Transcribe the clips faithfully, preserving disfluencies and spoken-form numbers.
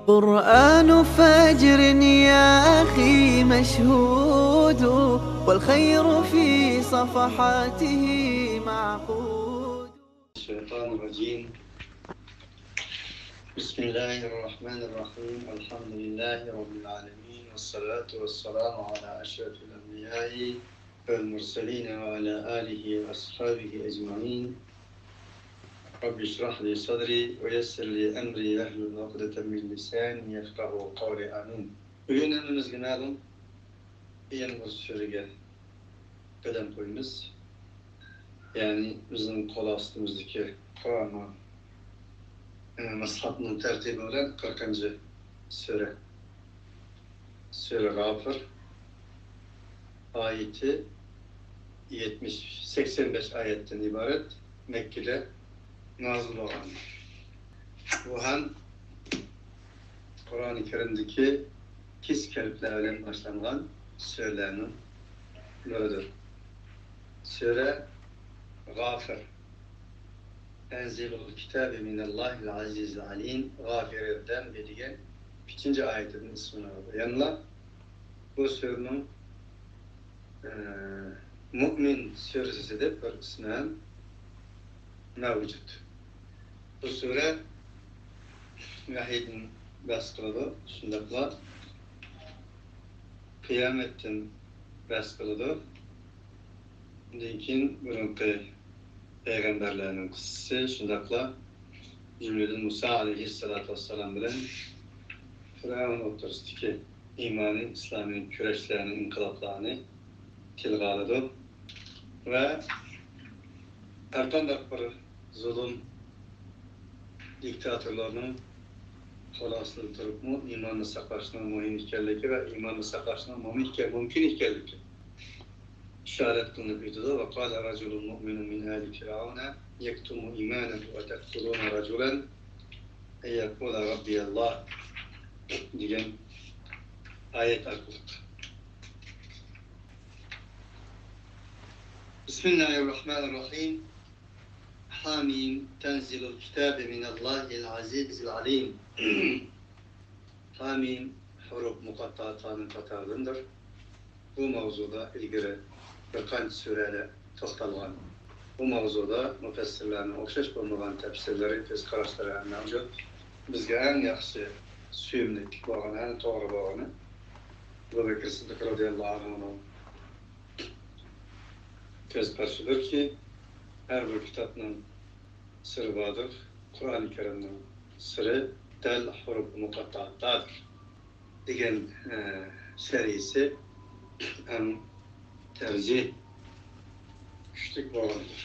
قرآن فجر يا أخي مشهود، والخير في صفحاته معقود. الشيطان الرجيم. بسم الله الرحمن الرحيم. الحمد لله رب العالمين، والصلاة والسلام على أشرف الأنبياء والمرسلين وعلى آله وأصحابه أجمعين. رب اشرح لي صدري ويسر لي أمري واحلل عقدة من لساني يفقهوا قولي. آمين. بۈگۈن ھەممىمىزگە مەلۇم، يەنە بىر سۈرىگە قەدەم قويىمىز. يەنى بىزنىڭ قول ئاستىمىزدىكى قۇرئاننىڭ، ئە، مۇسھەپنىڭ تەرتىپى بىلەن قىرىقىنچى سۈرە. سۈرە غافىر. ئايىتى يەتمىش، سەكسەن بەش ئايەتتىن ئىبارەت، مەككىدە نازىل بولغان. بۇ ھەم قۇرئانى كەرىمدىكى كىچىك ھەرپلەر بىلەن باشلانغان سۈرىلەرنىڭ بىرىدۇر. سۈرە غافىر. تەنزىلۇل كىتابى مىنەللاھىل ئەزىزىل ئەلىم. غافىرىز زەنبى دېگەن ئۈچىنچى ئايىتىدىن ئىسمىنى ئالىدۇ. يەنىلا بۇ سۈرىنىڭ، ئە، مۇئمىن سۈرىسى دەپ بىر ئىسمى ھەم مەۋجۇت. بۇ سۈرە ۋەھىيدىن بەھس قىلىدۇ، شۇنداقلا قىيامەتتىن بەھس قىلىدۇ. ئۇندىن كېيىن بۇرۇنقى پەيغەمبەرلەرنىڭ قىسسىسى، شۇنداقلا جۈملىدىن مۇسا ئەلەيھىسسالاتۇ ۋەسسالام بىلەن فىرئەۋن ئوتتۇرىسىدىكى ئىمانىي، ئىسلامىي كۈرەشلەرنى، ئىنقىلابلارنى تىلغا ئالىدۇ ۋە ھەرقانداق بىر زۇلۇم، دىكتاتورلارنىڭ قول ئاستىدا تۇرۇپمۇ ئىماننى ساقلاشنىڭ مۇھىم ئىكەنلىكى ۋە ئىماننى ساقلاشنىڭ مۇمكىن، مۇمكىن ئىكەنلىكى ئىشارەت قىلىنىپ ئۆتىدۇ. وقال رجل مؤمن من آل فرعون يكتم إيمانه أتقتلون رجلا أن يقول ربي الله دېگەن ئايەت ئارقىلىق. بسم الله الرحمن الرحيم. حم. تنزيل الكتاب من الله العزيز العليم. ھامىم ھۇرۇپ مۇقەتتەئاتلارنىڭ قاتارىدىندۇر. بۇ ماۋزۇدا ئىلگىرى بىر قانچە سۈرەلەر توختالغان. بۇ ماۋزۇدا مۇپەسسىرلەرنىڭ ئوخشاش بولمىغان تەپسىرلىرى، كۆز قاراشلىرى ھەم مەۋجۇت. بىزگە ئەڭ ياخشى، سۆيۈملۈك بولغان، ئەڭ توغرا بولغىنى ئەبۇ بەكرى سىددىق رەزىياللاھۇ ئەنھۇنىڭ كۆز قارىشىدۇركى، ھەر بىر كىتابنىڭ سىرى باردۇر. قۇرئانى كەرىمنىڭ سىرى دەل ھۇرۇپ مۇقەتتەئاتتادۇر دېگەن، ئە، شەرھىسى ئەڭ تەرجىھ كۈچلۈك بولغاندۇر.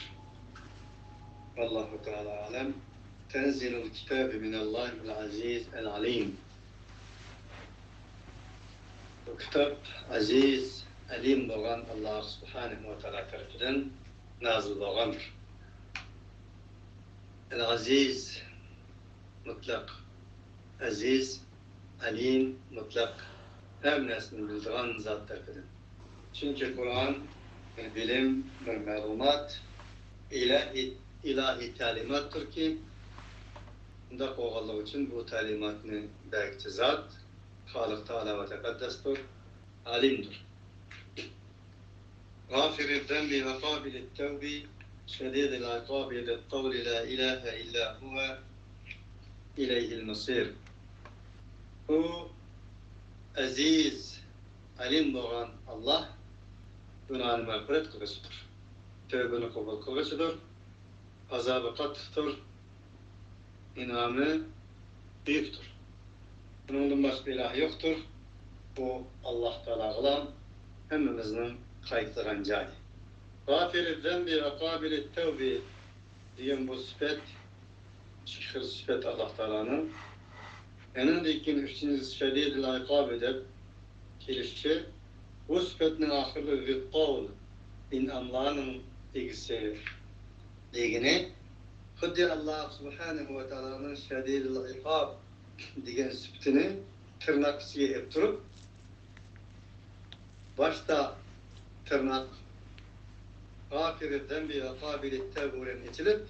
ۋاللاھۇ تائالا ئەلەم. تەنزىلۇل كىتابى مىنەللاھىل ئەزىز ئەل ئەلىم. بۇ كىتاب ئەزىز، ئەلىم بولغان ئاللاھ سۇبھانەھۇ ۋە تائالا تەرىپىدىن نازىل بولغاندۇر. ئەل ئەزىز، مۇتلەق ئەزىز، ئەلىم، مۇتلەق ھەر نەرسىنى بىلىدىغان زات تەرىپىدىن. چۈنكى قۇرئان بىر بىلىم، بىر مەلۇمات، ئىلاھىي، ئىلاھىي تەلىماتتۇركى، شۇنداق بولغانلىقى ئۈچۈن بۇ تەلىماتنى بەرگۈچى زات خالىق تائالا ۋە تەقەددەستۇر، ئالىمدۇر. غافر الذنب وقابل التوب شديد العقاب ذي الطول لا إله إلا هو إليه المصير. ئۇ ئەزىز، ئەلىم بولغان ئاللاھ گۇناھنى مەغپىرەت قىلغۇچىدۇر، تەۋبىنى قوبۇل قىلغۇچىدۇر، ئازابى قاتتىقتۇر، ئىنئامى بۈيۈكتۇر. ئۇنىڭدىن باشقا ئىلاھ يوقتۇر. بۇ ئاللاھ تائالاغىلا ھەممىمىزنىڭ قايتىدىغان جايى. غافر الذنب وقابل التوب دېگەن بۇ سۈپەت، ئىككى خىل سۈپەت ئاللاھ تائالانىڭ. ئەنىڭدىن كېيىن ئۈچىنچىسى شەدىدىل ئىقابى دەپ كېلىشى، بۇ سۈپەتنىڭ ئاخىرىدا ذىل قەۋل، ئىنئاملارنىڭ ئىگىسى دېگىنى، خۇددى ئاللاھ سۇبھانەھۇ ۋە تائالانىڭ شەدىدىل ئىقاب دېگەن سۈپىتىنى تىرناق ئىچىگە ئېلىپ تۇرۇپ، باشتا تىرناق غافىرىز زەنبى ۋە قابىلىت تەۋبە بىلەن ئېچىلىپ،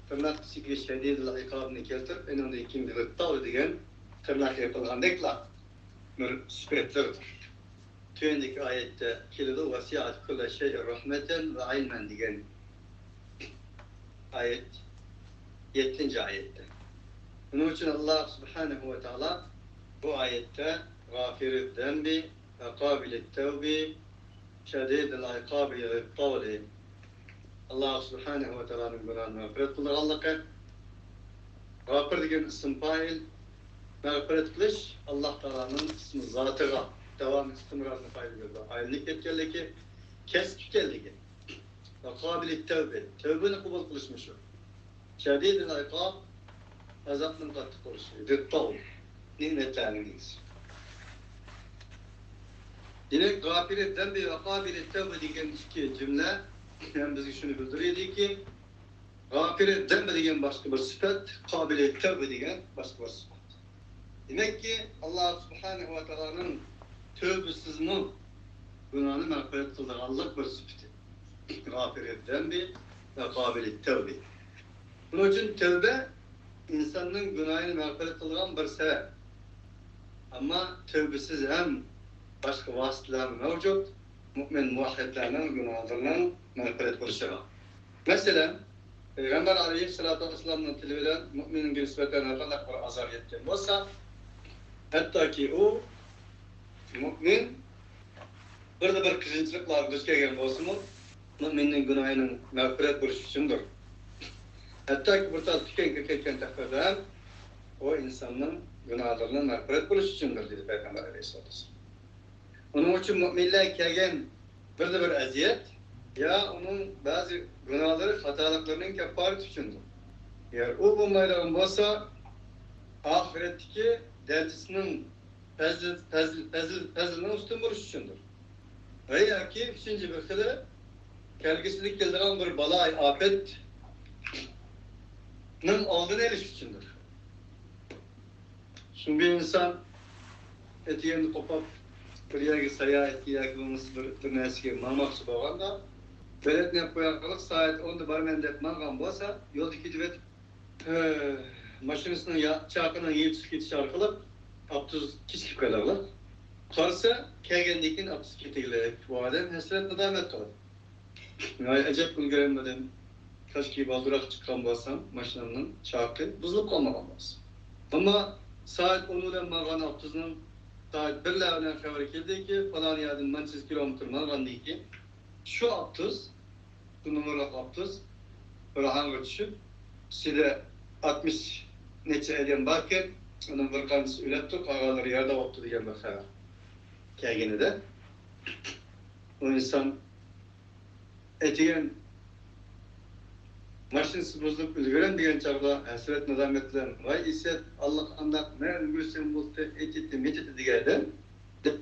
تىرناق ئىچىگە شەدىدىل ئىقابنى كەلتۈرۈپ، ئېنىڭدىن كېيىن ۋىتتاۋ دېگەن تىرناق يېپىلغاندەكلا بىر سۈپەتلەردۇر. تۆۋەندىكى ئايەتتە كېلىدۇ، «وسعت كل شيء رحمة وعلما» دېگەن ئايەت، يەتتىنچى ئايەتتە. شۇنىڭ ئۈچۈن ئاللا سۇبھانەھۇ ۋە تائالا بۇ ئايەتتە غافىرىز زەنبى ۋە قابىلىت تەۋبى شەدىدىل ئىقابى زىت تەۋلى. ئاللا سۇبھانەھۇ ۋە تائالانىڭ گۇناھىنى مەغپىرەت قىلىدىغانلىقى. غاپىر دېگەن ئىسىم پائىل، مەغپىرەت قىلىش ئاللا تائالانىڭ ئىسمى زاتىغا داۋامى ئىستىمرارنى پايدا بېرىدۇ. ئايلىنىپ كەتكەنلىكى، كەسىپ ئىكەنلىكى. ۋە قابىلىت تەۋبە، تەۋبىنى قوبۇل قىلىشمۇ شۇ. شەدىدىل ئىقاب، ئازابنىڭ قاتتىق بولۇشى. زىت تەۋل، نېمەتلەرنىڭ ئىگىسى. دېمەك، غافىرىت زەنبى ۋە قابىلىت تەۋبە دېگەن ئىككى جۈملە ھەم بىزگە شۇنى بىلدۈرىدۇكى، غافىرىت زەنبى دېگەن باشقا بىر سۈپەت، قابىلىت تەۋبە دېگەن باشقا بىر سۈپەت. دېمەككى، ئاللا سۇبھانەھۇ ۋە تائالانىڭ تەۋبىسىزمۇ گۇناھنى مەغپىرەت قىلىدىغانلىق بىر سۈپىتى. غافىرىت زەنبى ۋە قابىلىت تەۋبى. بۇنىڭ ئۈچۈن تەۋبە ئىنساننىڭ گۇناھىنى مەغپىرەت قىلىدىغان بىر سەۋەب. ئەمما تەۋبىسىز ھەم باشقا ۋاسىتىلەرمۇ مەۋجۇت، مۇئمىن مۇۋەھھىدلەرنىڭ گۇناھلىرىنىڭ مەغپىرەت بولۇشىغا. مەسىلەن، پەيغەمبەر ئەلەيھىسسالاتۇ ۋەسسالامنىڭ تىلى بىلەن مۇئمىنگە نىسبەتەن ھەرقانداق بىر ئازار يەتكەن بولسا، ھەتتاكى ئۇ مۇئمىن بىردە بىر قىيىنچىلىقلارغا دۇچ كەلگەن بولسىمۇ، مۇئمىننىڭ گۇناھىنىڭ مەغپىرەت بولۇشى ئۈچۈندۇر. ھەتتاكى بىر تال تىكەن كىرىپ كەتكەن تەقدىردە ھەم ئۇ ئىنساننىڭ گۇناھلىرىنىڭ مەغپىرەت بولۇشى ئۈچۈندۇر، دېدى پەيغەمبەر ئەلەيھىسسالاتۇ ۋەسسالام. ئۇنىڭ ئۈچۈن مۇئمىنلەرگە كەلگەن بىردە بىر ئەزىيەت يا ئۇنىڭ بەزى گۇناھلىرى، خاتالىقلىرىنىڭ كەپپارىتى ئۈچۈندۇر. ئەگەر ئۇ بولمايدىغان بولسا، ئاخىرەتتىكى دەرىجىسىنىڭ پەزىل-، پەزىل-، پەزىل-، پەزىلىنىڭ ئۈستۈن بولۇشى ئۈچۈندۇر. ۋە ياكى ئۈچىنچى بىر خىلى، كەلگۈسىدە كېلىدىغان بىر بالايىئاپەتنىڭ ئالدىنى ئېلىش ئۈچۈندۇر. شۇڭا بىر ئىنسان ئەتىگەندە قوپۇپ، بىر يەرگە ساياھەتكە ياكى بولمىسا بىر، بىر نەرسىگە ماڭماقچى بولغاندا، بېلەتنى ئېلىپ قويارلىق، سائەت ئوندا بارىمەن دەپ ماڭغان بولسا، يولدا كېتىۋېتىپ، ھە، ماشىنىسىنىڭ يا-، چاقىنىڭ يېرى چىقىپ كېتىشى ئارقىلىق ئاپتوبۇس كېچىكىپ قالىدىغۇ. قارىسا، كەلگەندىن كېيىن ئاپتوبۇس كېتىگلىك. بۇ ئادەم ھەسرەت-نادامەت قىلىدۇ. ۋاي ئەجەب، ئۈلگۈرەلمىدىم. كاشكى بالدۇرراق چىققان بولسام، ماشىنامنىڭ چاقى بۇزۇلۇپ قالمىغان بولسا. ئەمما سائەت ئون بىلەن ماڭغان ئاپتوبۇسنىڭ سائەت بىرلەر بىلەن خەۋىرى كېلىدىكى، پالان يەردىن مانچە يۈز كىلومېتىر ماڭغاندىن كېيىن، شۇ ئاپتوبۇس، شۇ نومۇرلۇق ئاپتوبۇس بىر ھاڭغا چۈشۈپ، ئىچىدە ئاتمىش نەچچە ئادەم باركەن، ئۇنىڭ بىر قانچىسى ئۆلۈپتۇ، قالغانلىرى يارىداپ ئاپتۇ دېگەن بىر خەۋەر كەلگىنىدە، ئۇ ئىنسان ئەتىگەن ماشىنىسى بۇزۇلۇپ ئۈلگۈرەم دېگەن چاغدا ھەسرەت-نادامەت بىلەن، ۋاي ئىسەت، ئاللىقانداق، مەن ئۈلگۈرسەم بولدى، ئېتىتتى، مېتىتتى دېگەندە،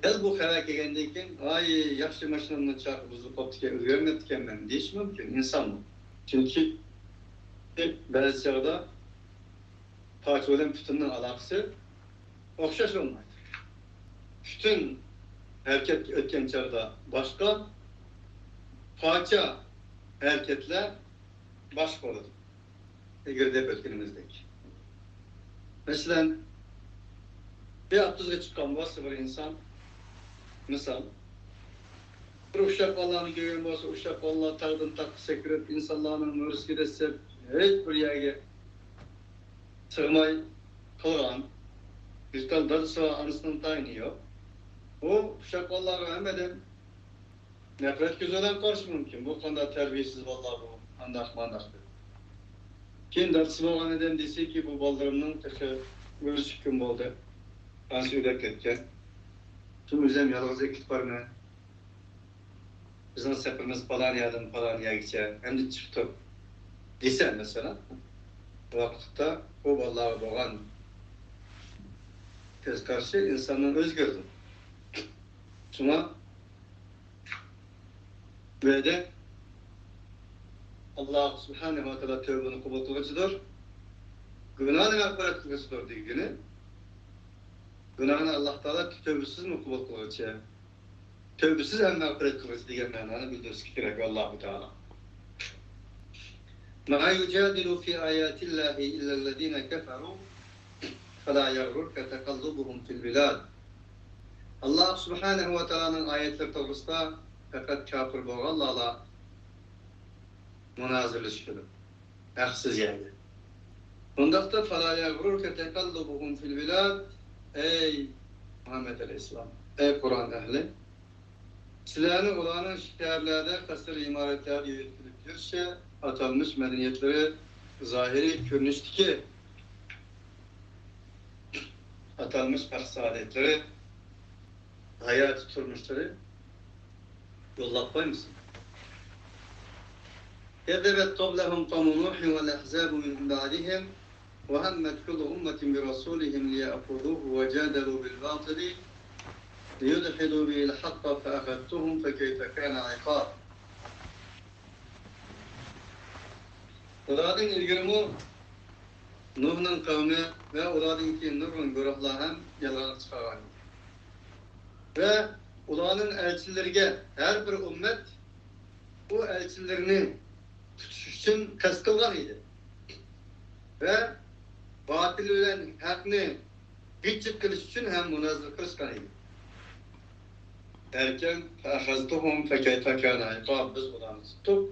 دەل بۇ خەۋەر كەلگەندىن كېيىن، ۋاي ياخشى ماشىنامنىڭ چاقى بۇزۇلۇپ قاپتىكەن، ئۈلگۈرەلمەپتىكەنمەن دېيىشى مۇمكىن ئىنسانمۇ. چۈنكى بەزى چاغدا پارچە بىلەن پۈتۈننىڭ ئالاقىسى ئوخشاش بولمايدۇ. پۈتۈن ھەرىكەتكە ئۆتكەن چاغدا باشقا، پارچە ھەرىكەتلەر باشقا بولىدۇ. ئىلگىرى دەپ ئۆتكىنىمىزدەك. مەسىلەن، بىر ئاپتوبۇسقا چىققان بولسا بىر ئىنسان، مىسال، بىر ئۇششاق بالىلارنى كۆرگەن بولسا، ئۇششاق بالىلار تاغدىن تاغقا سەكرەپ، ئىنسانلارنىڭ مۈرىسىگە دەسسەپ، ھېچ بىر يەرگە سىغماي قالغان، بىر تال دادىسى ۋە ئانىسىنىڭ تايىنى يوق. ئۇ ئۇششاق بالىلارغا ھەممىدىن نەپرەت كۆزى بىلەن قارىشى مۇمكىن. بۇ قانداق تەربىيەسىز بالىلار بۇ، ئانداق مانداق دەپ. كېيىن دادىسى بولغان ئادەم دېسىكى، بۇ بالىلىرىمنىڭ تېخى بىر نەچچە كۈن بولدى، ئانىسى ئۆلۈپ كەتكەن. شۇ ئۆزۈم يالغۇز ئەكېتىپ بارىمەن. بىزنىڭ سەپىرىمىز پالان يەردىن پالان يەرگىچە ئەمدى چىقتۇق دېسە، مەسىلەن، بۇ ۋاقىتتا ئۇ بالىلارغا بولغان كۆز قارىشى ئىنساننىڭ ئۆزگىرىدۇ. شۇڭا بۇ يەردە ئاللا سۇبھانەھۇ ۋە تائالا تەۋبىنى قوبۇل قىلغۇچىدۇر، گۇناھنى مەغپىرەت قىلغۇچىدۇر دېگىنى، گۇناھنى ئاللا تائالا تەۋبىسىزمۇ قوبۇل قىلغۇچى؟ تەۋبىسىز ھەم مەغپىرەت قىلغۇچى دېگەن مەنانى بىلدۈرۈشى كېرەك ئاللاھۇ تائالا. ما يجادل في آيات الله إلا الذين كفروا فلا يغررك تقلبهم في البلاد. ئاللا سۇبھانەھۇ ۋە تائالانىڭ ئايەتلىرى توغرىسىدا پەقەت كاپىر بولغانلارلا مۇنازىرىلىشىپ كېلىدۇ ھەقسىز يەرگە. بۇنداقتا فلا يغررك تقلبهم في البلاد، ئەي مۇھەممەد ئەلەيھىسسالام، ئەي قۇرئان ئەھلى، سىلەرنى ئۇلارنىڭ شەھەرلەردە، قەسىر ئىمارەتلەردە يۆتكىلىپ يۈرۈشى، ئاتالمىش مەدەنىيەتلىرى، زاھىرىي كۆرۈنۈشتىكى ئاتالمىش ئەقسى ئادەتلىرى، ھاياتىي تۇرمۇشلىرى يوللاپ قويمىسۇن. كذبت قبلهم قوم نوح والأحزاب من بعدهم وهمت كل أمة برسولهم ليأخذوه وجادلوا بالباطل ليدحضوا به الحق فأخذتهم فكيف كان عقاب. ئۇلاردىن ئىلگىرىمۇ نۇھنىڭ قەۋمى ۋە ئۇلاردىن كېيىن نۇرغۇن گۇرۇھلار ھەم يالغانغا چىقارغان ئىدى. ۋە ئۇلارنىڭ ئەلچىلىرىگە، ھەر بىر ئۈممەت ئۇ ئەلچىلىرىنى تۇتۇش ئۈچۈن قەست قىلغان ئىدى. ۋە باتىل بىلەن ھەقنى گىچچىك قىلىش ئۈچۈن ھەم مۇنازىرە قىلىشقان ئىدى. لېكىن فأخذتهم فكيف كان عقاب، بىز ئۇلارنى تۇتتۇق.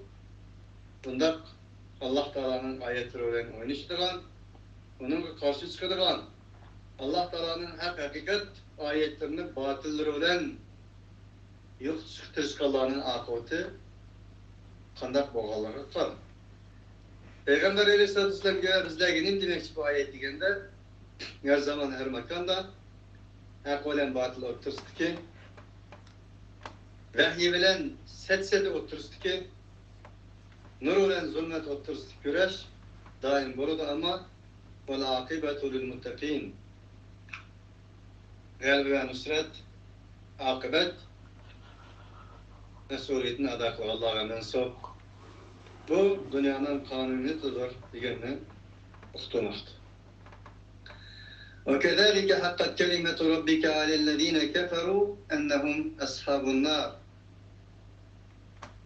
بۇنداق ئاللا تائالانىڭ ئايەتلىرى بىلەن ئوينىشىدىغان، ئۇنىڭغا قارشى چىقىدىغان، ئاللا تائالانىڭ ھەق ھەقىقەت ئايەتلىرىنى باتىللىرى بىلەن يوقىتىشقا تىرىشقانلارنىڭ ئاقىۋىتى قانداق بولغانلىقىغا قارىڭ. پەيغەمبەر ئەلەيھىسسالاتۇ ۋەسسالامغا بىزلەرگە نېمە دېمەكچى بۇ ئايەت دېگەندە، ھەر زامان، ھەر ماكاندا ھەق بىلەن باتىل ئوتتۇرىسىدىكى، ۋەھىي بىلەن سەت-سەدە ئوتتۇرىسىدىكى، نۇر بىلەن زۇلمەت ئوتتۇرىسىدىكى كۈرەش دائىم بولىدۇ، ئەمما والعاقبة للمتقين. غەلىبە ۋە نۇسرەت، ئاقىۋەت مەسئۇلىيىتىنى ئادا قىلغانلارغا مەنسۇپ. بۇ دۇنيانىڭ قانۇنىيىتىدۇر دېگەننى ئۇقتۇرماقتا. وكذلك حقت كلمة ربك على الذين كفروا أنهم أصحاب النار.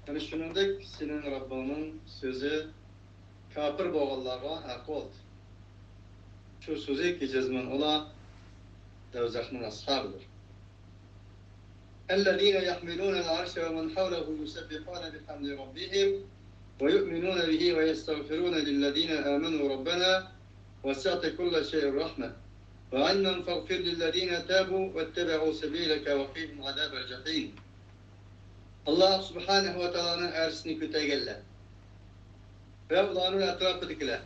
يەنى شۇنىڭدەك سېنىڭ رەببىڭنىڭ سۆزى كاپىر بولغانلارغا ھەق بولدى. شۇ سۆزى كى جەزمەن ئۇلار دوزاخنىڭ ئەسھابىدۇر. الذين يحملون العرش ومن حوله يسبحون بحمد ربهم ويؤمنون به ويستغفرون للذين آمنوا ربنا وسعت كل شيء رحمة وعلما فاغفر للذين تابوا واتبعوا سبيلك وقهم عذاب الجحيم. ئاللا سۇبھانەھۇ ۋە تائالانىڭ ئەرشىنى كۆتەرگەنلەر ۋە ئۇلارنىڭ ئەتراپىدىكىلەر،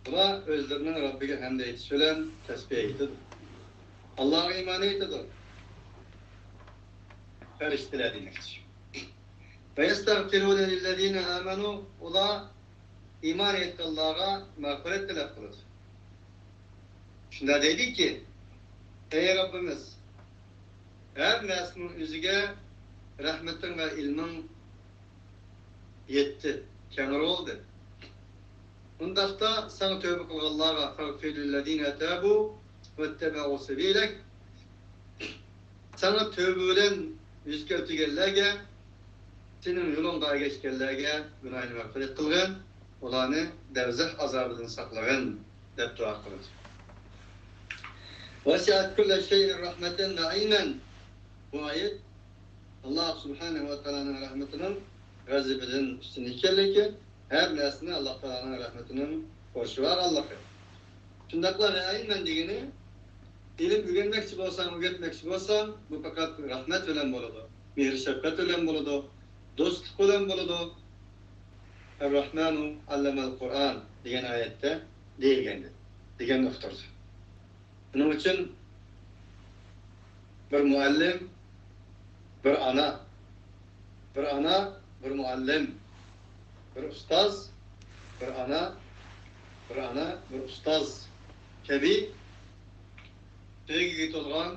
بۇلار ئۆزلىرىنىڭ رەببىگە ھەمدە ئېيتىش بىلەن تەسبىھ ئېيتىدۇ. ئاللاغا ئىمان ئېيتىدۇ. پەرىشتىلەر دېمەكچى. ويستغفرون للذين آمنوا، ئۇلار ئىمان ئېيتقانلارغا مەغپىرەت تەلەپ قىلىدۇ. شۇنداق دەيدۇكى، ئەي رەببىمىز، ھەر نەرسىنىڭ ئۆزىگە رەھمىتىڭ ۋە ئىلمىڭ يەتتى، كەڭرى بولدى. ئۇنداقتا ساڭا تۆبە قىلغانلارغا، فاغفر للذين تابوا واتبعوا سبيلك، ساڭا تۆبە بىلەن يۈز كەلتۈرگەنلەرگە، سېنىڭ يولۇڭغا ئەگەشكەنلەرگە گۇناھىنى مەغپىرەت قىلغىن، ئۇلارنى دەۋزەخ ئازابىدىن ساقلىغىن، دەپ دۇئا قىلىدۇ. وسعت كل شيء رحمة وعلما. بۇ ئايەت ئاللا سۇبھانەھۇ ۋە تائالانىڭ رەھمىتىنىڭ غەزىپىدىن ئۈستۈن ئىكەنلىكى، ھەر نەرسىنى ئاللا تائالانىڭ رەھمىتىنىڭ قورشىۋالغانلىقى. شۇنداقلا ۋە ئىلمەن دېگىنى، ئىلىم ئۆگەنمەكچى بولساڭ، ئۆگەتمەكچى بولساڭ، بۇ پەقەت رەھمەت بىلەن بولىدۇ، مېھىر-شەپقەت بىلەن بولىدۇ، دوستلۇق بىلەن بولىدۇ. الرحمن علم القرآن دېگەن ئايەتتە دېيىلگەندە، دېگەننى ئۇقتۇردى. شۇنىڭ ئۈچۈن بىر مۇئەللىم، بىر ئانا، بىر ئانا، بىر مۇئەللىم، بىر ئۇستاز، بىر ئانا، بىر ئانا، بىر ئۇستاز كەبى سۆيگۈگە تولغان،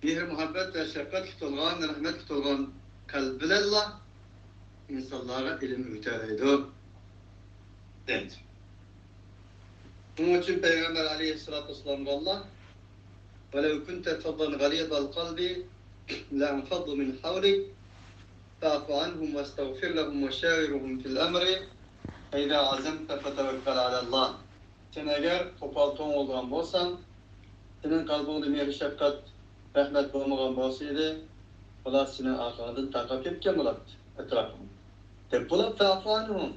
مېھىر-مۇھەببەت ۋە شەپقەتكە تولغان، رەھمەتكە تولغان قەلب بىلەنلا ئىنسانلارغا ئىلىم ئۆگىتەلەيدۇ، دەيدۇ. شۇنىڭ ئۈچۈن پەيغەمبەر ئەلەيھىسسالاتۇ ۋەسسالامغا ئاللا، ولو كنت فظا غليظ القلب لانفضوا من حولك فاعف عنهم واستغفر لهم وشاورهم في الأمر فإذا عزمت فتوكل على الله. سەن ئەگەر قوپال توڭۇلغان بولساڭ، سېنىڭ قەلبىڭدە مېھىر-شەپقەت، رەھمەت بولمىغان بولسا ئىدى، ئۇلار سېنىڭ ئارقاڭدىن تارقاپ كەتكەن بولاتتى ئەتراپىڭدا. دەپ بولۇپ، فەئفۇ ئەنھۇم،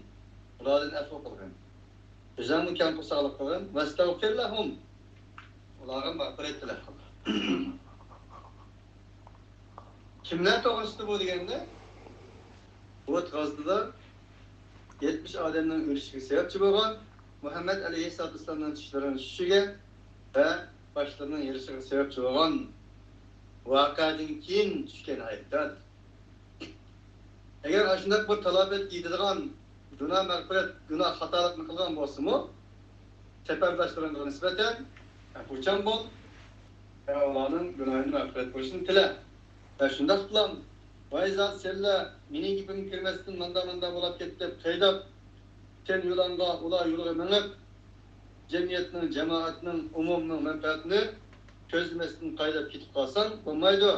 ئۇلاردىن ئەپۇ قىلغىن. ئۆزۈڭمۇ كەم قورساقلىق قىلغىن. ۋەستەغفىر لەھۇم، ئۇلارغا مەغپىرەت تىلەپ قىلغىن. كىملەر توغرىسىدا بۇ دېگەندە، ئۇھۇد غازىتىدا يەتمىش ئادەمنىڭ ئۆلۈشىگە سەۋەبچى بولغان، مۇھەممەد ئەلەيھىسسالاتۇ ۋەسسالامنىڭ چىشلىرىنىڭ چۈشۈشىگە ۋە باشلىرىنىڭ يېرىلىشىغا سەۋەبچى بولغان ۋەقەدىن كېيىن چۈشكەن ئايەتتە. ئەگەر ئاشۇنداق بىر تالاپەت يېتىدىغان گۇناھ مەغپىرەت، گۇناھ خاتالىقنى قىلغان بولسىمۇ، سەپەرداشلىرىڭغا نىسبەتەن ئەپۇچان بول ۋە ئۇلارنىڭ گۇناھىنى مەغپىرەت قىلىشنى تىلە. ۋە شۇنداقلا، ۋاي زات سەنلەر، مېنىڭ گېپىمگە كىرمەستىن ماندا-ماندا بولاپ كەتتى دەپ قايداپ، سەن يولۇڭغا، ئۇلار يولىغا مېڭىپ، جەمئىيەتنىڭ، جامائەتنىڭ، ئومۇمنىڭ مەنپەئەتىنى كۆزلىمەستىن قايداپ كېتىپ قالساڭ بولمايدۇ.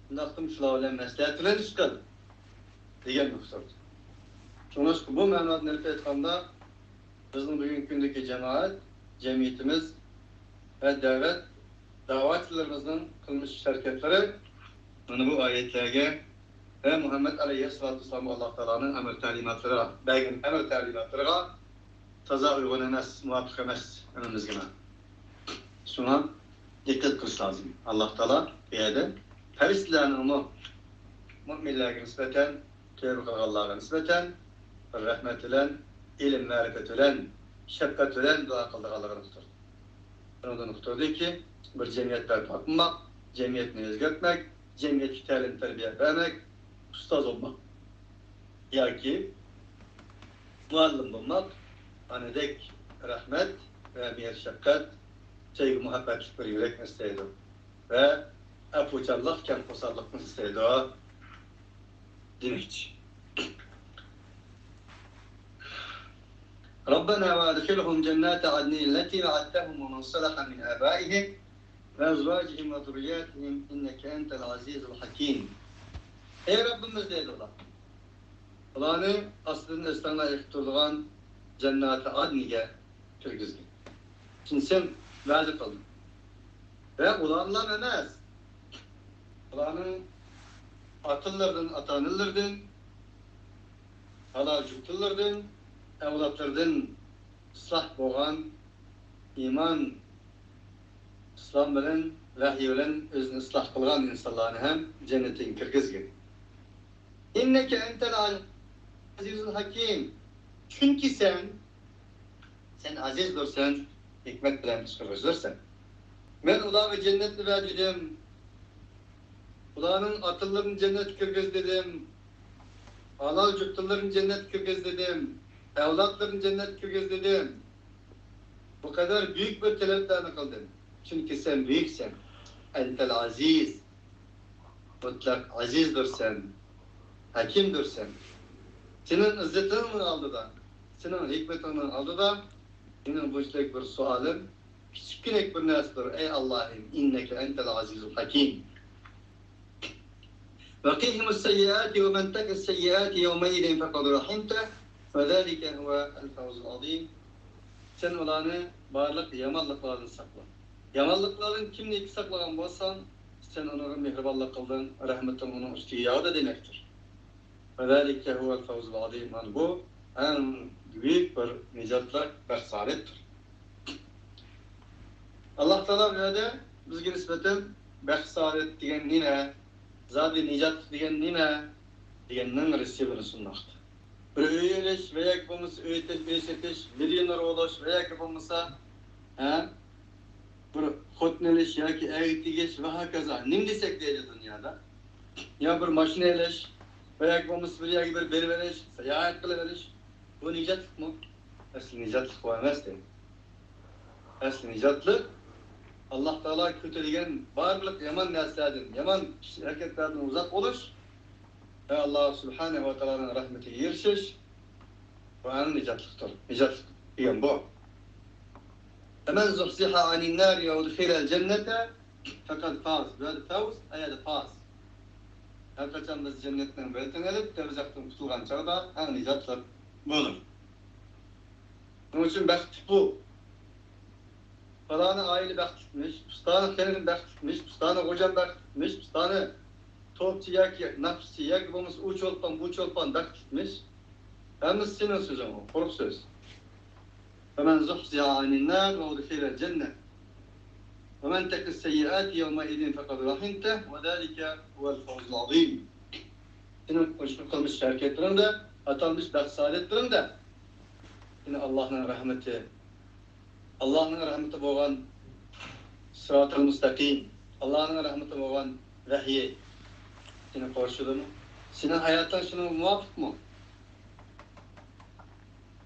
شۇنداقتىمۇ شۇلار بىلەن مەسلىھەتلىنىش قىل دېگەن نۇقتىدۇر. شۇڭلاشقا بۇ مەنادىن ئېلىپ ئېيتقاندا، بىزنىڭ بۈگۈنكى كۈندىكى جامائەت، جەمئىيىتىمىز ۋە دەۋەت، دەۋەتچىلىرىمىزنىڭ قىلمىش ئىش-ھەرىكەتلىرى مانا بۇ ئايەتلەرگە ۋە مۇھەممەد ئەلەيھىسسالاتۇ ۋەسسالامغا ئاللاھ تائالانىڭ ئەمر تەلىماتلىرىغا، بەرگەن ئەمر تەلىماتلىرىغا تازا ئۇيغۇن ئەمەس، مۇۋاپىق ئەمەس ھەممىمىزگىمۇ. شۇڭا دىققەت قىلىش لازىم. ئاللاھ تائالا بۇ يەردە پەرىشتىلەرنىڭمۇ مۆمىنلەرگە نىسبەتەن، تۆۋە قىلغانلارغا نىسبەتەن رەھمەت بىلەن، ئىلىم-مەرىپەت بىلەن، شەپقەت بىلەن دۇئا قىلىدىغانلىقىنى ئۇقتۇردى. شۇنىڭدىن ئۇقتۇردىكى، بىر جەمئىيەت بەرپا قىلماق، جەمئىيەتنى ئۆزگەرتمەك، جەمئىيەتكە تەلىم-تەربىيە بەرمەك، ئۇستاز بولماق ياكى مۇئەللىم بولماق ئانىدەك رەھمەت ۋە مېھىر-شەپقەت، سۆيگۈ-مۇھەببەتلىك بىر يۈرەكنى ئىستەيدۇ ۋە ئەپۇچانلىق، كەم قورساقلىقنى ئىستەيدۇ دېمەكچى. ربنا وأدخلهم جنات عدن التي وعدتهم ومن صلح من آبائهم وأزواجهم وذرياتهم إنك أنت العزيز الحكيم. ئەي رەببىمىز، دەيدۇ ئۇلار، ئۇلارنى ئاستىدىن ئۆستەڭلار ئېقىپ تۇرىدىغان جەنناتى ئادنىگە كىرگۈزگىن. چۈنكى سەن ۋەدە قىلدىڭ. ۋە ئۇلارلا ئەمەس، ئۇلارنىڭ ئاتىلىرىدىن، ئاتا-ئانىلىرىدىن، ھالال جۈپتىلىرىدىن، ئەۋلادلىرىدىن ئىسلاھ بولغان، ئىمان، ئىسلام بىلەن، ۋەھىي بىلەن ئۆزىنى ئىسلاھ قىلغان ئىنسانلارنى ھەم جەننىتىڭگە كىرگۈزگىن. إنك أنت العزيز الحكيم. چۈنكى سەن، سەن ئەزىزدۇرسەن، ھېكمەت بىلەن ئىش قىلغۇچىدۇرسەن. مەن ئۇلارغا جەننەتنى بەر دېدىم. ئۇلارنىڭ ئاتىلىرىنى جەننەتكە كىرگۈز دېدىم. ھالال جۈپتىلىرىنى جەننەتكە كىرگۈز دېدىم. ئەۋلادلىرىنى جەننەتكە كىرگۈز دېدىم. بۇ قەدەر بۈيۈك بىر تەلەپلەرنى قىلدىم. چۈنكى سەن بۈيۈكسەن. أنت العزيز. مۇتلەق ئەزىزدۇرسەن، ھەكىمدۇرسەن. سېنىڭ ئىززىتىڭنىڭ ئالدىدا، سېنىڭ ھېكمىتىڭنىڭ ئالدىدا مېنىڭ بۇنچىلىك بىر سوئالىم كىچىككىنە بىر نەرسىدۇر، ئەي ئاللاھىم، إنك أنت العزيز الحكيم. وقهم السيئات ومن تق السيئات يومئذ فقد رحمته وذلك هو الفوز العظيم. سەن ئۇلارنى بارلىق يامانلىقلاردىن ساقلا. يامانلىقلاردىن كىمنى ساقلىغان بولساڭ، سەن ئۇنىڭغا مېھرىبانلىق قىلدىڭ، رەھمىتىڭ ئۇنىڭ ئۈستىگە ياغدى دېمەكتۇر. وذلك هو الفوز العظيم. مانا بۇ ئەڭ بۈيۈك بىر نىجاتلىق، بەخت-سائادەتتۇر. ئاللاھ تائالا بۇ يەردە بىزگە نىسبەتەن بەخت-سائادەت دېگەن نېمە؟ زادى نىجاتلىق دېگەن نېمە؟ دېگەننىڭ رېتسېپىنى سۇنماقتا. بىر ئۆي ئېلىش ۋە ياكى بولمىسا ئۆي ئېتىش، ئۆي سېتىش، مىليونېر بولۇش ۋە ياكى بولمىسا، ھە، بىر خوتۇن ئېلىش ياكى ئەرگە تېگىش ۋە ھاكازا. نېمە دېسەك دەيدۇ دۇنيادا؟ يا بىر ماشىنا ئېلىش ۋە ياكى بولمىسا بىر يەرگە بىر بېرىۋېلىش، ساياھەت قىلىۋېلىش. بۇ نىجاتلىقمۇ؟ ئەسلى نىجاتلىق بۇ ئەمەس دەيدۇ. ئەسلى نىجاتلىق ئاللاھ تائالا كۆتۈرگەن بارلىق يامان نەرسىلەردىن، يامان ئىش-ھەرىكەتلەردىن ئۇزاق بولۇش ۋە ئاللاھ سۇبھانەھۇ ۋە تائالانىڭ رەھمىتىگە ئېرىشىش، بۇ ئەڭ نىجاتلىقتۇر. نىجاتلىق دېگەن بۇ. فمن زحزح عن النار وأدخل الجنة فقد فاز. بۇ يەردە فەۋز، ئەيەردە پاز. ھەر قاچان بىز جەننەتنىڭ بېلىتىنى ئېلىپ، دوزاختىن قۇتۇلغان چاغدا ئەڭ نىجاتلىق بۇدۇر. شۇنىڭ ئۈچۈن بەختلىك بۇ. پالانى ئائىلە بەختلىكمىش، پۇستانى خېنىم بەختلىكمىش، پۇستانى غوجام بەختلىكمىش، پۇستانى توپچى ياكى ناخشىچى ياكى بولمىسا ئۇ چولپان، بۇ چولپان بەختلىكمىش. ھەممىسى سېنىڭ سۆزۈڭ، قۇرۇق سۆز. فمن زحزح عن النار وأدخل الجنة ومن تق السيئات يومئذ فقد رحمته وذلك هو الفوز العظيم. سېنىڭ قىلمىش ھەرىكەتلىرىڭدە، ئاتالمىش بەخت-سائادەتلىرىڭدە سېنى ئاللاھنىڭ رەھمىتى، ئاللاھنىڭ رەھمىتى بولغان سىراتىل مۇستەقىم، ئاللاھنىڭ رەھمىتى بولغان ۋەھيى سېنى قورشىدىمۇ؟ سېنىڭ ھاياتىڭ شۇنىڭغا مۇۋاپىقمۇ؟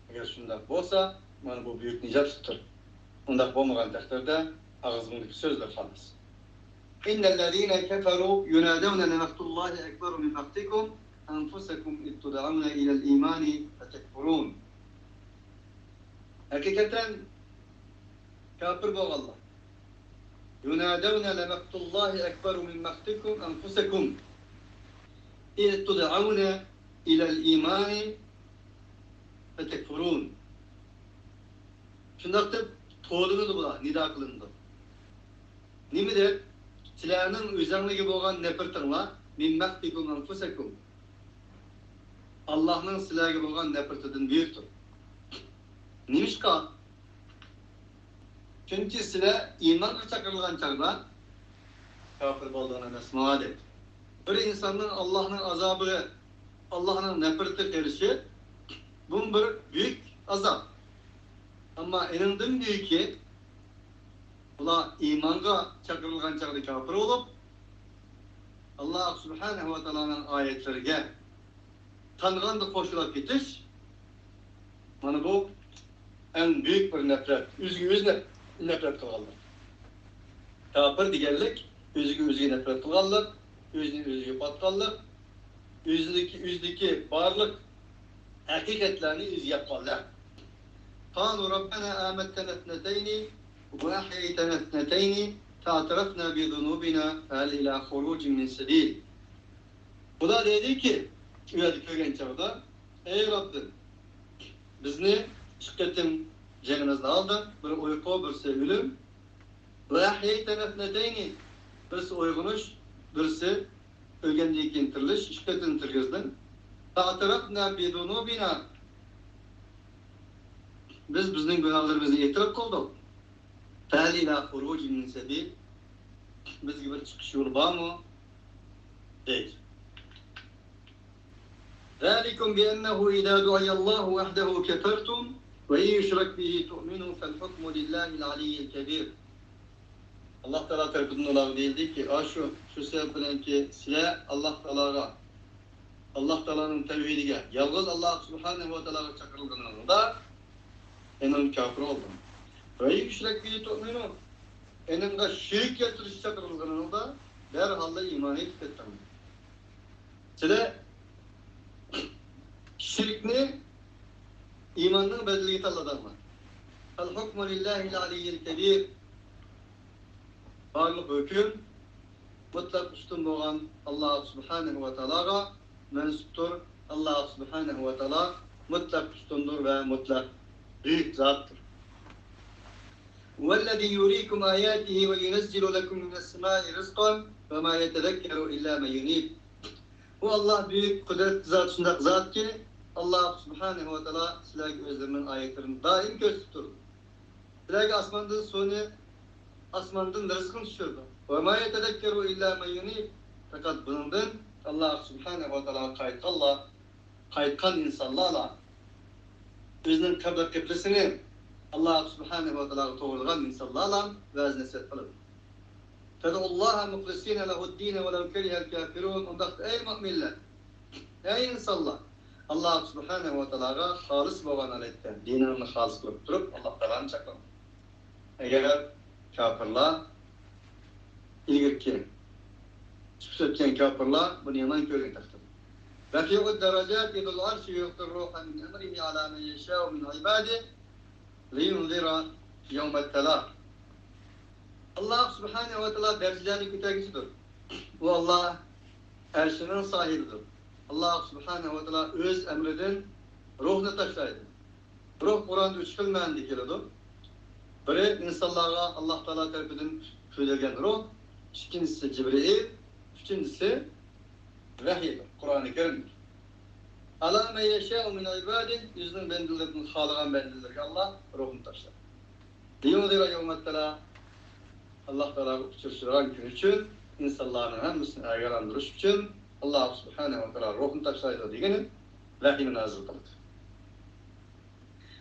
ئەگەر شۇنداق بولسا، مانا بۇ بۈيۈك نىجاتلىقتۇر. ئۇنداق بولمىغان تەقدىردە ئاغزىڭدىكى سۆزلەر خالاس. إن الذين كفروا ينادون لمقت الله أكبر من مقتكم أنفسكم إذ تدعون إلى الإيمان فتكفرون. ھەقىقەتەن كاپىر بولغانلار. ينادون لمقت الله أكبر من مقتكم أنفسكم إذ تدعون إلى الإيمان فتكفرون. شۇنداق دەپ توۋلىنىدۇ بۇلار، نىدا قىلىنىدۇ. نېمە دەپ؟ سىلەرنىڭ ئۆزەڭلىگە بولغان نەپرىتىڭلار، من مقتكم أنفسكم، ئاللاھنىڭ سىلەرگە بولغان نەپرىتىدىن بۈيۈكتۇر. نېمىشقا؟ چۈنكى سىلەر ئىمانغا چاقىرىلغان چاغدا كاپىر بولدۇڭلار ئەمەسما دەيدۇ. بىر ئىنساننىڭ ئاللاھنىڭ ئازابىغا، ئاللاھنىڭ نەپرىتىگە قېرىشى، بۇمۇ بىر بۈيۈك ئازاب. ئەمما ئېنىڭدىن بۈيۈكى، ئۇلار ئىمانغا چاقىرىلغان چاغدا كاپىر بولۇپ، ئاللاھ سۇبھانەھۇ ۋە تائالانىڭ ئايەتلىرىگە تانغاندا قوشۇلۇپ كېتىش، مانا بۇ ئەڭ بۈيۈك بىر نەپرەت، ئۆزىگە ئۆزى نەپ-، نەپرەت قىلغانلىق. كاپىر دېگەنلىك ئۆزىگە ئۆزى نەپرەت قىلغانلىق، ئۆزىنى ئۆزى يوقاتقانلىق، ئۆزىدىكى، ئۆزىدىكى بارلىق ھەقىقەتلەرنى ئۆزى ياپقانلار. قالوا ربنا أمتنا اثنتين وأحييتنا اثنتين فاعترفنا بذنوبنا فهل إلى خروج من سبيل. بۇلار دەيدىكى، ئۇ يەردە كۆرگەن چاغدا، ئەي رەببىم، بىزنى ئىككى قېتىم جېنىمىزنى ئالدىڭ، بىر ئۇيقۇ، بىرسى ئۆلۈم. وأحييتنا اثنتين، بىرسى ئويغىنىش، بىرسى ئۆلگەندىن كېيىن تىرىلىش، ئىككى قېتىم تىرگۈزدۈڭ. فاعترفنا بذنوبنا، بىز بىزنىڭ گۇناھلىرىمىزنى ئېتىراپ قىلدۇق. فهل إلى خروج من سبيل، بىزگە بىر چىقىش يولى بارمۇ؟ دەيدۇ. ذلكم بأنه إذا دعي الله وحده كفرتم وإن يشرك به تؤمنوا فالحكم لله العلي الكبير. ئاللاھ تائالا تەرىپىدىن ئۇلارغا دېيىلدىكى، ئاشۇ، شۇ سەۋەب بىلەنكى سىلەر ئاللاھ تائالاغا، ئاللاھ تائالانىڭ تەۋھىدىگە، يالغۇز ئاللاھ سۇبھانەھۇ ۋە تائالاغا چاقىرىلغىنىڭلاردا، ئېنىڭ كاپىر بولدۇڭ. وإن يشرك به تؤمنوا، ئېنىڭغا شېرىك كەلتۈرۈش چاقىرىلغىنىڭلاردا، دەرھاللا ئىمان ئېيتىپ كەتتىڭلار. سىلەر شىركنى ئىماننىڭ بەدىلىگە تاللىدىڭلار. الحكم لله العلي الكبير. بارلىق ھۆكۈم مۇتلەق ئۈستۈن بولغان ئاللاھ سۇبھانەھۇ ۋە تائالاغا مەنسۇپتۇر. ئاللاھ سۇبھانەھۇ ۋە تائالا مۇتلەق ئۈستۈندۇر ۋە مۇتلەق بۈيۈك زاتتۇر. هو الذي يريكم آياته وينزل لكم من السماء رزقا وما يتذكر إلا من ينيب. بۇ ئاللاھ بۈيۈك قۇدرەتلىك زات، شۇنداق زاتكى، ئاللاھ سۇبھانەھۇ ۋە تائالا سىلەرگە ئۆزلىرىنىڭ ئايەتلىرىنى دائىم كۆرسىتىپ تۇرىدۇ. سىلەرگە ئاسماندىن سۇنى، ئاسماندىن رىزقىنى چۈشۈرىدۇ. وما يتذكر إلا من ينيب. پەقەت بۇنىڭدىن، ئاللاھ سۇبھانەھۇ ۋە تائالاغا قايتقانلار، قايتقان ئىنسانلارلا، ئۆزىنىڭ قەبرە قىبلىسىنى ئاللاھ سۇبھانەھۇ ۋە تائالاغا توغرىلىغان ئىنسانلارلا ۋەز-نەسىھەت قىلىدۇ. فادعوا الله مخلصين له الدين ولو كره الكافرون. ئۇنداقتا ئەي مۆمىنلەر، ئەي ئىنسانلار، ئاللاھ سۇبھانەھۇ ۋە تائالاغا خالىس بولغان ھالەتتە دىنىڭلارنى خالىس قىلىپ تۇرۇپ، ئاللاھ تائالانى چاقىرىڭ. ئەگەر كاپىرلار، ئىلگىرىكى چىقىپ ئۆتكەن كاپىرلار بۇنى يامان كۆرگەن تەقدىردە. رفيع الدرجات ذو العرش يلقي الروح من أمره على من يشاء من عباده لينذر يوم التلاق. ئاللاھ سۇبھانەھۇ ۋە تائالا دەرىجىلەرنى كۆتەرگۈچىدۇر. ئۇ ئاللاھ ئەرشىنىڭ ساھىبىدۇر. ئاللاھ سۇبھانەھۇ ۋە تائالا ئۆز ئەمرىدىن روھنى تاشلايدۇ. روھ قۇرئاندا ئۈچ خىل مەنىدە كېلىدۇ. بىرى ئىنسانلارغا ئاللاھ تائالا تەرىپىدىن كۆيدۈرگەن روھ، ئىككىنچىسى جىبرىئىل، ئۈچىنچىسى ۋەھىيدۇر، قۇرئانى كەرىمدۇر. ئەلا مەن يەشائۇ مىن ئىبادىھ، ئۆزىنىڭ بەندىلىرىدىن خالىغان بەندىلىرىگە ئاللاھ روھنى تاشلايدۇ. لىيۇنزىرە يەۋمەت تەلەق، ئاللاھ تائالاغا ئۇچرىشىدىغان كۈن ئۈچۈن، ئىنسانلارنىڭ ھەممىسىنى ئاگاھلاندۇرۇش ئۈچۈن ئاللاھ سۇبھانەھۇ ۋە تائالا روھنى تاشلايدۇ دېگىنى ۋەھىينى نازىل قىلىدۇ.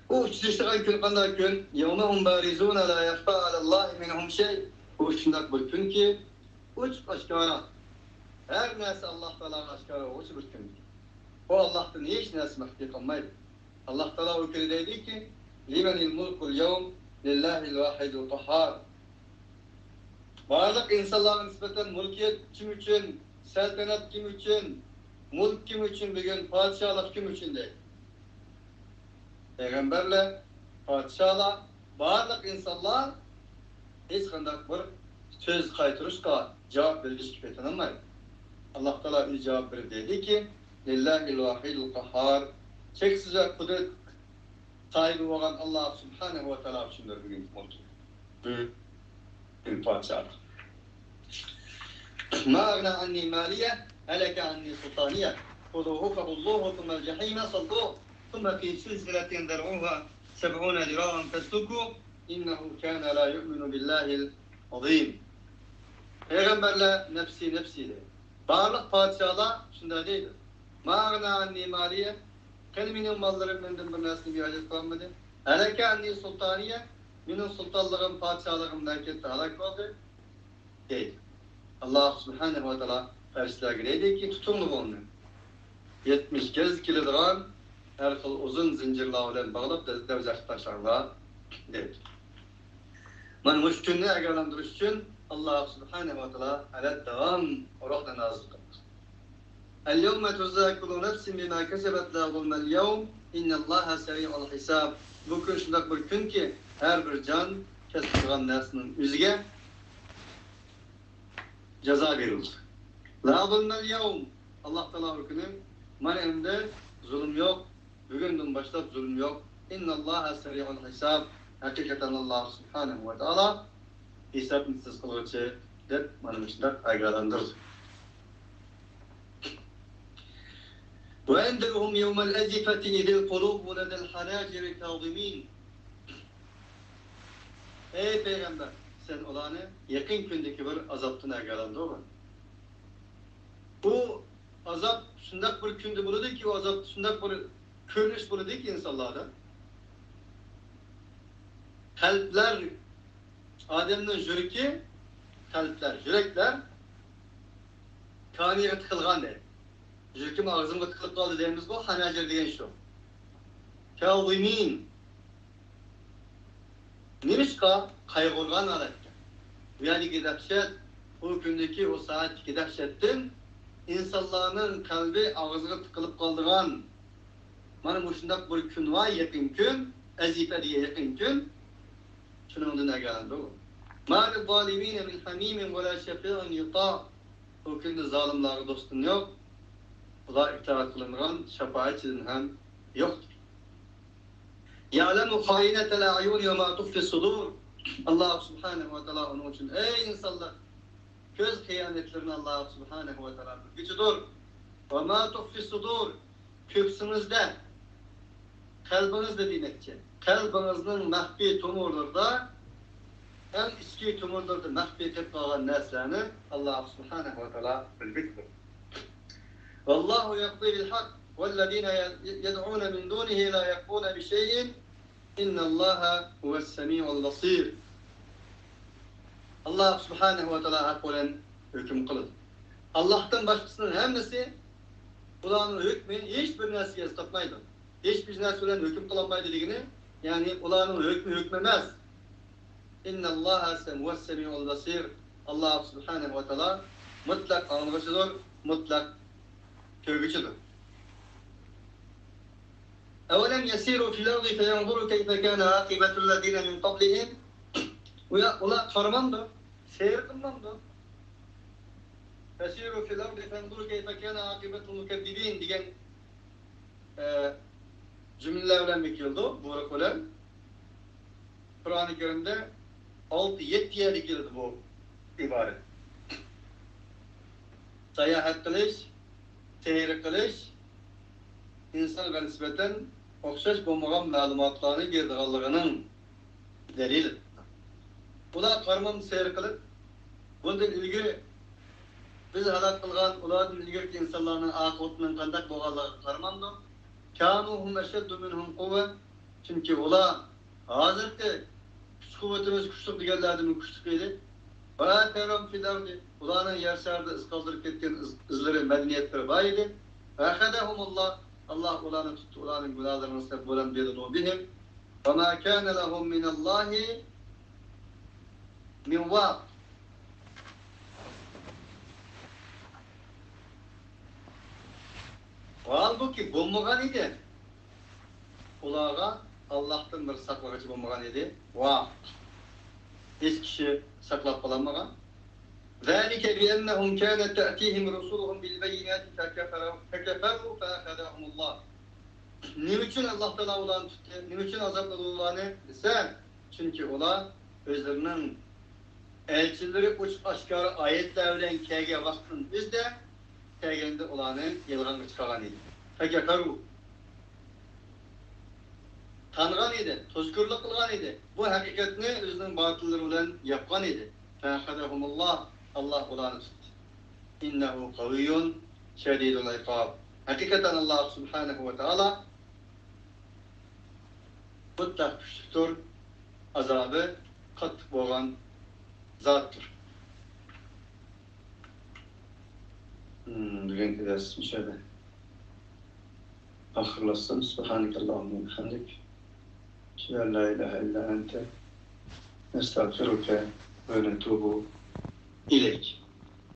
ئۇ ئۇچرىشىدىغان كۈن قانداق كۈن؟ يَوْمَ هُمْ بَارِزُونَ لَا يَخْفَى عَلَى اللَّهِ مِنْهُمْ شَيْءٌ. ئۇ شۇنداق بىر كۈنكى، ئوچۇق ئاشكارا، ھەر نەرسە ئاللاھ تائالاغا ئاشكارا بولغۇچى بىر كۈن. ئۇ ئاللاھتىن ھېچ نەرسە مەخپىي قالمايدۇ. ئاللاھ تائالا ئۇ كۈنى دەيدۇكى، لِمَنِ الْمُلْكُ الْيَوْمَ؟ لِلَّهِ الْوَاحِدِ الْقَهَّارِ. بارلىق ئىنسانلارغا نىسبەتەن مۇلكىيەت كىم ئۈچۈن، سەلتەنەت كىم ئۈچۈن، مۇلك كىم ئۈچۈن بۈگۈن، پادىشاھلىق كىم ئۈچۈن دەيدۇ. پەيغەمبەرلەر، پادىشاھلار، بارلىق ئىنسانلار ھېچقانداق بىر سۆز قايتۇرۇشقا، جاۋاب بېرىشكە پېتىنالمايدۇ. ئاللاھ تائالا ئۆزى جاۋاب بېرىپ دەيدۇكى، لىللاھىل ۋاھىدىل قەھھار، چەكسىز ۋە قۇدرەت ساھىبى بولغان ئاللاھ سۇبھانەھۇ ۋە تائالا ئۈچۈندۇر بۈگۈنكى مۇلك. بۈگۈنكى پادىشاھلىق. ما أغنى عني ماليه، هلك عني سلطانيه، خذوه فغلوه ثم الجحيم صلوه، ثم في سلسلة ذرعها سبعون ذراعا فاسلكوه، إنه كان لا يؤمن بالله العظيم. پەيغەمبەرلەر نەپسى، نەپسى دەيدۇ. بارلىق پادىشاھلار شۇنداق دەيدۇ. ما أغنى عني ماليه، قېنى مېنىڭ ماللىرىم مەندىن بىر نەرسىنى ھاجەت قىلالمىدى. هلك عني سلطانيه، مېنىڭ سۇلتانلىقىم، پادىشاھلىقىم مەن كەتتى، ھالاك بولدى دەيدۇ. ئاللاھ سۇبھانەھۇ ۋە تائالا پەرىشتىلەرگە دەيدۇكى، تۇتۇڭلار ئۇنى. يەتمىش گەز كېلىدىغان ھەر خىل ئۇزۇن زىنجىرلار بىلەن باغلاپ، دەرزەخكە تاشلاڭلار دەيدۇ. مانا مۇشۇ كۈننى ئاگاھلاندۇرۇش ئۈچۈن ئاللاھ سۇبھانەھۇ ۋە تائالا ھەلەت داۋام روھنى نازىل قىلدى. اليوم تجزى كل نفس بما كسبت لا ظلم اليوم إن الله سريع الحساب. بۇ كۈن شۇنداق بىر كۈنكى، ھەر بىر جان كەسىپ قىلغان نەرسىنىڭ ئۆزىگە جازا بېرىلىدۇ. لا ظلم اليوم. ئاللاھ تائالا بۇ كۈنى، مانا ئەمدى زۇلۇم يوق، بۈگۈندىن باشلاپ زۇلۇم يوق. إن الله سريع الحساب. ھەقىقەتەن ئاللاھ سۇبھانەھۇ ۋە تائالا ھېسابنى تېز قىلغۇچى دەپ مانا مۇشۇنداق ئاگاھلاندۇرىدۇ. وأنذرهم يوم الآزفة إذ القلوب لدى الحناجر كاظمين. ئەي پەيغەمبەر، سەن ئۇلارنى يېقىن كۈندىكى بىر ئازابتىن ئاگاھلاندۇرغىن. بۇ ئازاب شۇنداق بىر كۈندە بولىدۇكى، ئۇ ئازاب شۇنداق بىر كۆرۈنۈش بولىدۇكى ئىنسانلاردا. قەلبلەر، ئادەمنىڭ يۈرىكى، قەلبلەر، يۈرەكلەر كانىغا تىقىلغان دەيدۇ. يۈرىكىم ئاغزىمغا تىقىلىپ قالدى دەيمىزغۇ، خەنەجىر دېگەن شۇ. كاظمين. نېمىشقا؟ قايغۇرغان ھالەتتە. بۇ يەردىكى دەھشەت، ئۇ كۈندىكى، ئۇ سائەتتىكى دەھشەتتىن ئىنسانلارنىڭ قەلبى ئاغزىغا تىقىلىپ قالىدىغان، مانا مۇشۇنداق بىر كۈن بار، يېقىن كۈن، ئەزىپە دېگەن يېقىن كۈن، شۇنىڭدىن ئاگاھلاندۇرۇڭ. ما للظالمين من حميم ولا شفيع يطاع. ئۇ كۈندە زالىملارغا دوستۇم يوق، ئۇلار ئىتائەت قىلىنغان شاپائەتچىدىن ھەم يوقتۇر. يعلم خائنة الأعين وما تخفي الصدور. ئاللاھ سۇبھانەھۇ ۋە تائالا ئۇنىڭ ئۈچۈن، ئەي ئىنسانلار، كۆز خىيانەتلىرىنى ئاللاھ سۇبھانەھۇ ۋە تائالا بىلگۈچىدۇر. وما تخفي الصدور. كۆكسىڭىزدە، قەلبىڭىزدە دېمەكچى. قەلبىڭىزنىڭ مەخپىي تومۇرلىرىدا، ئەڭ ئىچكى تومۇرلىرىدا مەخپىي قېلىپ قالغان نەرسىلەرنى ئاللاھ سۇبھانەھۇ ۋە تائالا بىلگۈچىدۇر. والله يقضي بالحق والذين يدعون من دونه لا يقضون بشيء إن الله هو السميع البصير. ئاللاھ سۇبھانەھۇ ۋە تائالا ھەق بىلەن ھۆكۈم قىلىدۇ. ئاللاھتىن باشقىسىنىڭ ھەممىسى، ئۇلارنىڭ ھۆكمى ھېچ بىر نەرسىگە ئەسقاتمايدۇ. ھېچ بىر نەرسە بىلەن ھۆكۈم قىلالمايدۇ دېگىنى، يەنى ئۇلارنىڭ ھۆكمى ھۆكۈم ئەمەس. إن الله هو السميع البصير. ئاللاھ سۇبھانەھۇ ۋە تائالا مۇتلەق ئاڭلىغۇچىدۇر، مۇتلەق كۆرگۈچىدۇر. أولم يسيروا في الأرض فينظروا كيف كان عاقبة الذين من قبلهم. ئۇلار، ئۇلار قارىمامدۇ؟ سەير قىلمامدۇ؟ فسيروا في الأرض فانظروا كيف كان عاقبة المكذبين دېگەن، ئە، جۈملىلەر بىلەن كېلىدۇ، بۇيرۇق بىلەن. قۇرئانى كەرىمدە ئالتە، يەتتە يەردە كېلىدۇ بۇ ئىبارە. ساياھەت قىلىش، سەير قىلىش ئىنسانغا نىسبەتەن ئوخشاش بولمىغان مەلۇماتلارنى بېرىدىغانلىقىنىڭ دەلىلى. ئۇلار قارىمامدۇ سەير قىلىپ؟ بۇندىن ئىلگىرى بىز ھالاك قىلغان ئۇلاردىن ئىلگىرىكى ئىنسانلارنىڭ ئاقىۋىتىنىڭ قانداق بولغانلىقىغا قارىمامدۇ؟ كانوا هم أشد منهم قوة. چۈنكى ئۇلار ھازىرقى كۈچ-قۇۋۋىتىمىز كۈچلۈك دېگەنلەردىنمۇ كۈچلۈك ئىدى. وآثارا في الأرض. ئۇلارنىڭ يەر شارىدا ئىز قالدۇرۇپ كەتكەن ئىز-، ئىزلىرى، مەدەنىيەتلىرى بار ئىدى. فأخذهم الله. ئاللا ئۇلارنى تۇتتى، ئۇلارنىڭ گۇناھلىرىنىڭ سەۋەبى بىلەن بذنوبهم. وما كان لهم من الله من واق. ھالبۇكى، بولمىغان ئىدى. ئۇلارغا ئاللاھتىن بىر ساقلىغۇچى بولمىغان ئىدى. ۋاق. ھېچ كىشى ساقلاپ قالالمىغان. ذلك بأنهم كانت تأتيهم رسلهم بالبينات فكفروا، فكفروا فأخذهم الله. نېمە ئۈچۈن ئاللا تائالا ئۇلارنى تۇتتى؟ نېمە ئۈچۈن ئازابلىدى ئۇلارنى دېسە، چۈنكى ئۇلار ئۆزلىرىنىڭ ئەلچىلىرى ئوچۇق ئاشكارا ئايەتلەر بىلەن كەلگەن ۋاقىتنىڭ ئۆزىدە، كەلگەندە ئۇلارنى يالغانغا چىقارغان ئىدى. فكفروا. تانغان ئىدى، توسكۇرلۇق قىلغان ئىدى. بۇ ھەقىقەتنى ئۆزىنىڭ باتىللىرى بىلەن ياپقان ئىدى. فأخذهم الله. ئاللا ئۇلارنى تۇتتى. إنه قوي شديد العقاب. ھەقىقەتەن ئاللا سۇبھانەھۇ ۋە تائالا مۇتلەق كۈچلۈكتۇر، ئازابى قاتتىق بولغان زاتتۇر. مم، بۈگۈنكى دەرس مۇشۇ يەردە ئاخىرلاشسۇن. سبحانك اللهم وبحمدك. أشهد أن لا إله إلا أنت. نستغفرك ونتوب إليك.